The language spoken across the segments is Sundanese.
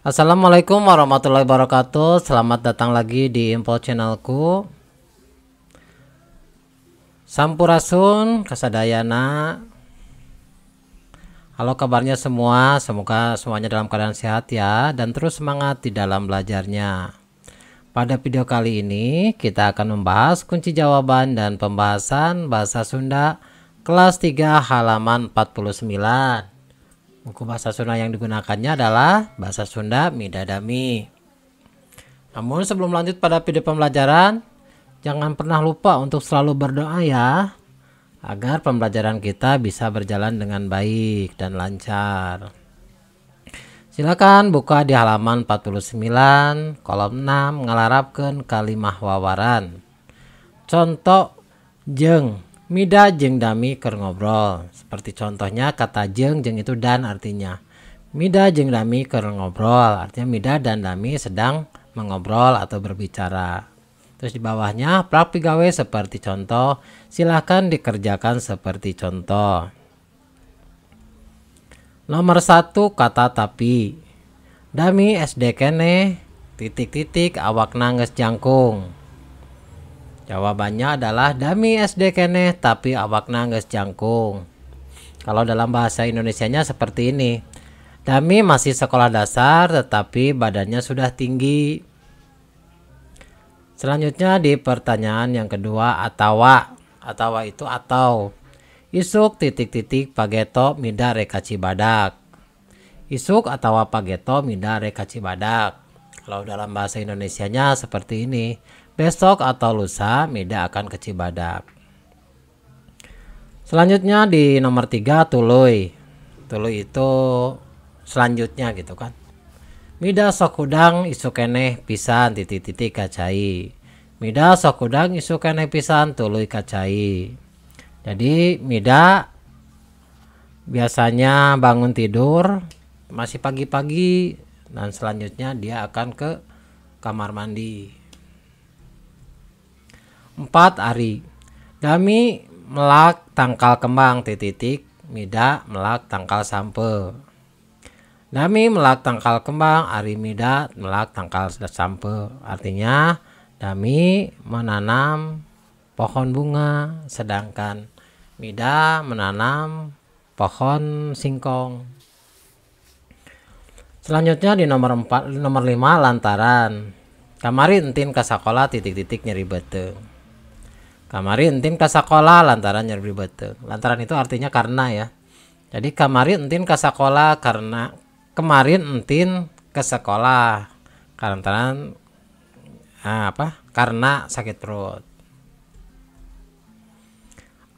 Assalamualaikum warahmatullahi wabarakatuh. Selamat datang lagi di info channelku. Sampurasun kasadayana. Halo, kabarnya semua, semoga semuanya dalam keadaan sehat ya, dan terus semangat di dalam belajarnya. Pada video kali ini kita akan membahas kunci jawaban dan pembahasan bahasa Sunda kelas 3 halaman 49. Buku bahasa Sunda yang digunakannya adalah Bahasa Sunda Midadami. Namun sebelum lanjut pada video pembelajaran, jangan pernah lupa untuk selalu berdoa ya, agar pembelajaran kita bisa berjalan dengan baik dan lancar. Silakan buka di halaman 49, kolom 6, ngalarapkeun kalimah wawaran. Contoh jeung, Mida jeung Dami keur ngobrol. Seperti contohnya kata jeung, jeung itu dan artinya. Mida jeung Dami keur ngobrol, artinya Mida dan Dami sedang mengobrol atau berbicara. Terus di bawahnya prak pigawe seperti contoh, silahkan dikerjakan seperti contoh. Nomor 1 kata tapi. Dami SD keneh titik-titik awakna geus jangkung. Jawabannya adalah Dami SD keneh tapi awakna geus jangkung. Kalau dalam bahasa Indonesianya seperti ini. Dami masih sekolah dasar tetapi badannya sudah tinggi. Selanjutnya di pertanyaan yang kedua, atawa. Atawa itu atau. Isuk titik-titik pageto Mida rek ka Cibadak. Isuk atawa pageto Mida rek ka Cibadak. Kalau dalam bahasa Indonesianya seperti ini. Besok atau lusa Mida akan ke Cibadak. Selanjutnya di nomor 3 tuluy. Tuluy itu selanjutnya gitu kan. Mida sok hudang isuk keneh pisan titik-titik ka cai. Mida sok hudang isuk keneh pisan tuluy ka cai. Jadi Mida biasanya bangun tidur masih pagi-pagi dan selanjutnya dia akan ke kamar mandi. 4 ari. Dami melak tangkal kembang titik-titik, Mida melak tangkal sampeu. Dami melak tangkal kembang, ari Mida melak tangkal sampeu. Artinya Dami menanam pohon bunga, sedangkan Mida menanam pohon singkong. Selanjutnya di nomor 4, nomor 5 lantaran. Kamari entin ka sakola titik-titik nyeri beuteung. Kamari entin ka sakola lantaran nyeri beuteung. Lantaran itu artinya karena ya. Jadi kamari entin ka sakola karena kemarin entin ke sekolah lantaran apa? Karena sakit perut.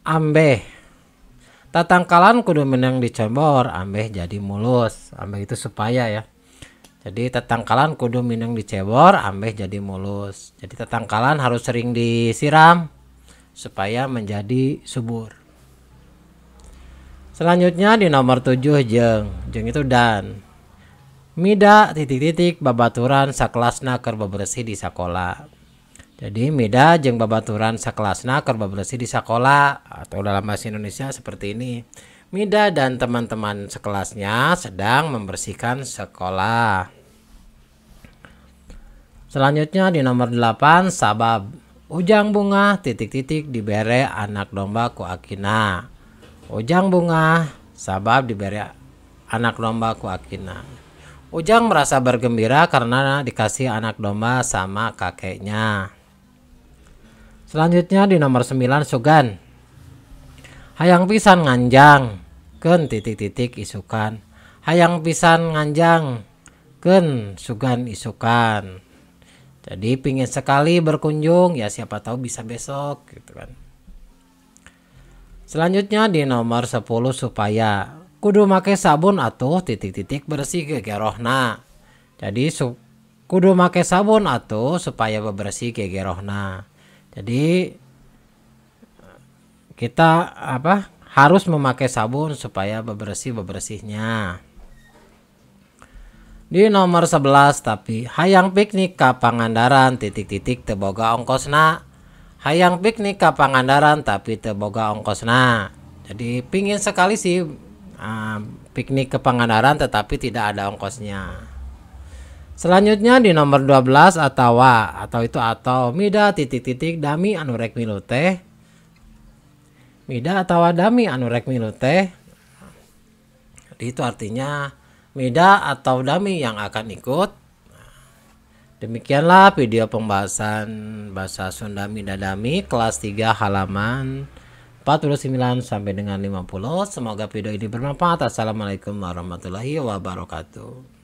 Ambeh tatangkalan kudu meunang dicebor, ambeh jadi mulus. Ambeh itu supaya ya. Jadi tatangkalan kudu meunang dicebor, ambeh jadi mulus. Jadi tatangkalan harus sering disiram supaya menjadi subur. Selanjutnya di nomor 7 jeung. Jeung itu dan. Mida titik-titik babaturan sakelasna keur bebersih di sakola. Jadi Mida jeung babaturan sakelasna keur bebersih di sakola, atau dalam bahasa Indonesia seperti ini. Mida dan teman-teman sekelasnya sedang membersihkan sekolah. Selanjutnya di nomor 8 sabab. Ujang bungah titik-titik dibere anak domba ku akina. Ujang bungah sabab dibere anak domba ku akina. Ujang merasa bergembira karena dikasih anak domba sama kakeknya. Selanjutnya di nomor 9 sugan. Hayang pisan nganjang keun titik-titik isukan. Hayang pisan nganjang keun sugan isukan. Jadi pingin sekali berkunjung ya, siapa tahu bisa besok gitu kan. Selanjutnya di nomor 10 supaya. Kudu make sabun atuh titik-titik bersih gegerohna. Jadi kudu make sabun atuh supaya bebersih gegerohna. Jadi kita apa harus memakai sabun supaya bebersih bebersihnya. Di nomor 11 tapi hayang piknik ka Pangandaran titik-titik teu boga ongkosna. Hayang piknik ka Pangandaran tapi teu boga ongkosna. Jadi pingin sekali sih piknik ke Pangandaran tetapi tidak ada ongkosnya. Selanjutnya di nomor 12 atawa, atau itu atau mida titik-titik dami anu rek milu teh. Mida atawa dami anu rek milu teh. Jadi itu artinya mida atau dami yang akan ikut. Demikianlah video pembahasan bahasa Sunda Mida Dami kelas 3 halaman 49 sampai dengan 50. Semoga video ini bermanfaat. Assalamualaikum warahmatullahi wabarakatuh.